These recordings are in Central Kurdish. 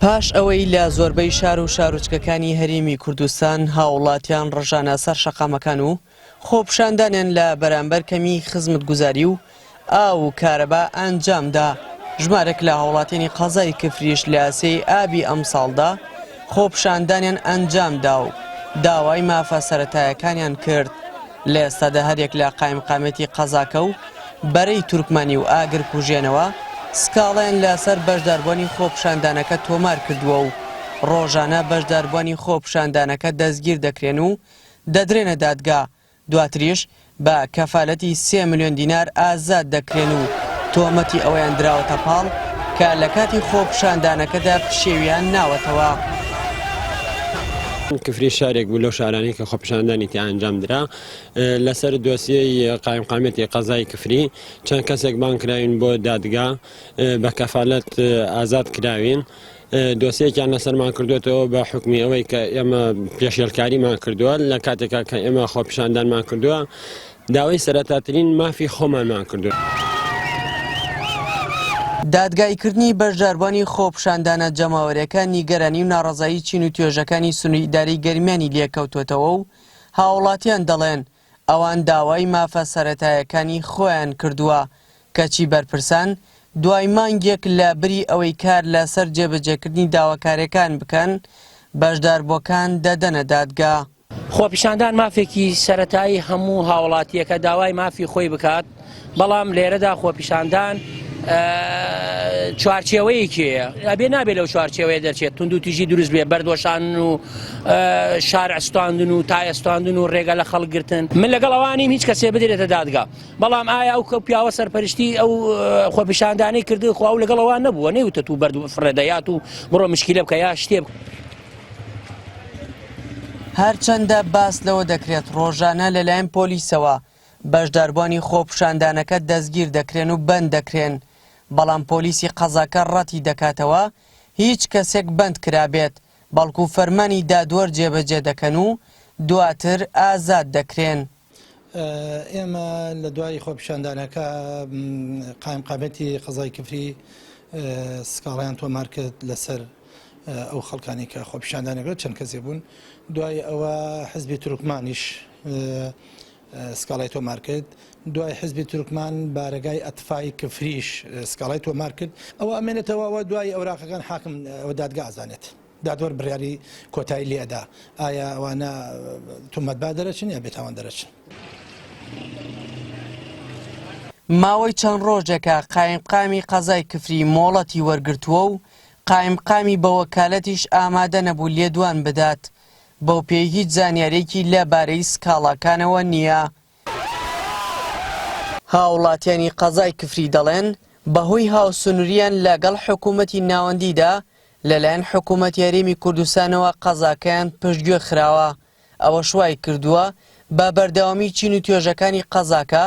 پاش ئەوەی لە زۆربەی شار و شارۆچکەکانی هەرێمی کوردستان هاوڵاتیان ڕژانە سەر شەقامەکان و خۆپیشاندانیان لە بەرامبەر کەمی خزمەتگوزاری و ئاو و کارەبا ئەنجامدا، ژمارێک لە هاوڵاتیانی قەزای کفریش لە سێی ئابی ئەمساڵدا خۆپیشاندانیان ئەنجامدا و داوای مافە سەرەتایەکانیان کرد. لە ئێستادا هەریەک لە قایمقامیەتی قەزاکە و بەرەی تورکمانی و ئاگرکوژێنەوە سکاڵایان لەسەر بەشداربووانی خۆپیشاندانەکە تۆمار کردووە و ڕۆژانە بەشداربووانی خۆپیشاندانەکە دەستگیر دەکرێن و دەدرێنە دادگا، دواتریش بە کەفالەتی سێ ملیۆن دینار ئازاد دەکرێن و تۆمەتی ئەوەیان دراوەتە پاڵ کە لە کاتی خۆپیشاندانەکەدا پشێویان ناوەتەوە. کفری شارێک بوو لەو شارانەی کە خۆپیشاندانی تیا ئەنجام درا لەسەر دۆسیەی قایمقامیەتی قەزای کفری چەند کەسێک بانگ کراوین بۆ دادگا بە کەفالەت ئازاد کراوین دۆسیەکیان لەسەرمان کردوێتەوە بە حکمی ئەوەی کە ئێمە پێشێلکاریمان کردووە لە کاتێکا کە ئێمە خۆپیشاندانمان کردووە داوای سەرەتاترین مافی خۆمانمان کردووە. دادگاییکردنی بەشداربووانی خۆپیشاندانە جەماوەرییەکە نیگەرانی و ناڕەزایی چین و توێژەکانی سنووری ئیدارەی گەرمیانی لێکەوتووەتەوە و هاوڵاتیان دەڵێن، ئەوان داوای مافە سەرەتایەکانی خۆیان کردووە، کەچی بەرپرسان دوای مانگێک لە بری ئەوەی کار لەسەر جێبەجێکردنی داواکارییەکان بکەن، بەشداربووەکان دەدەنە دادگا. خۆپیشاندان مافێکی سەرەتایی هەموو هاوڵاتییەکە داوای مافی خۆی بکات، بەڵام لێرەدا خۆپیشاندان چوارچێوەیەکی هەیە ئەبێ نابێ لەو چوارچێوەیە دەرچێت توندوتیژی دروست بێ بەردوەشانن و شارع سوتاندن و تایە سوتاندن و ڕێگە لە خەڵک گرتن من لەگەڵ ئەوانیم هیچ کەسێ بدرێتە دادگا بەڵام ئایا ئەو کە پیاوە سەرپەرشتی ئەو خۆپیشاندانەی کردو خوا و لەگەڵ ئەوان نەبووە نەیوتە تو بەرد فڕێدە یا تو بڕۆ مشکیلە بکە یا شتێ بکە. هەرچەندە باس لەوە دەکرێت ڕۆژانە لەلایەن پۆلیسەوە بەشداربووانی خۆپیشاندانەکە دەستگیر دەکرێن و بەند دەکرێن، بەڵام پۆلیسی قەزاکە ڕەتی دەکاتەوە هیچ کەسێک بەند کرابێت، بەڵکو فەرمانی دادوەر جێبەجێ دەکەن و دواتر ئازاد دەکرێن. ئێمە لە دوای خۆپیشاندانەکە قایمقامیەتی قەزای کفری سکاڵایان تۆمار کرد لەسەر ئەو خەڵکانی کە خۆپیشاندانەکە چەند کەسێ بوون دوای ئەوە حزبی تورکمانیش سکاڵای تۆمار کرد دوای حزبی تورکمان بارەگای ئەتفای کفریش سکاڵای تۆمار کرد ئەوە ئەمێنێتەوە ئەوە دوای ئەوراقەکان حاکم ئەوە دادگا ئەزانێت دادوەر بڕیاری کۆتایی لێ ئەدا ئایا ئەوانە تومەتبار دەرەچن یا بێتاوان دەرەچن. ماوەی چەند ڕۆژێکە قایمقامی قەزای کفری مۆڵەتی وەرگرتووە و قایمقامی بە وەکالەتیش ئامادە نەبوو لێدوان بدات، بەوپێی هیچ زانیارییەکی لە بارەی سکاڵاکانەوە نییە. هاوڵاتیانی قەزای کفری دەڵێن، بەهۆی هاوسنوورییان لەگەڵ حکوومەتی ناوەندیدا، لەلایەن حکوومەتی هەرێمی کوردستانەوە قەزاکەیان پشتگوێ خراوە، ئەوەش وایکردووە بە بەردەوامی چین و توێژەکانی قەزاکە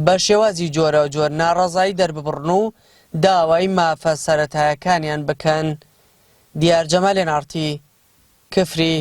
بە شێوازی جۆراوجۆر ناڕەزایی دەرببڕن و داوای مافە سەرەتایەکانیان بکەن. دیار جەمال، ئێن ئاڕ تی، کفری.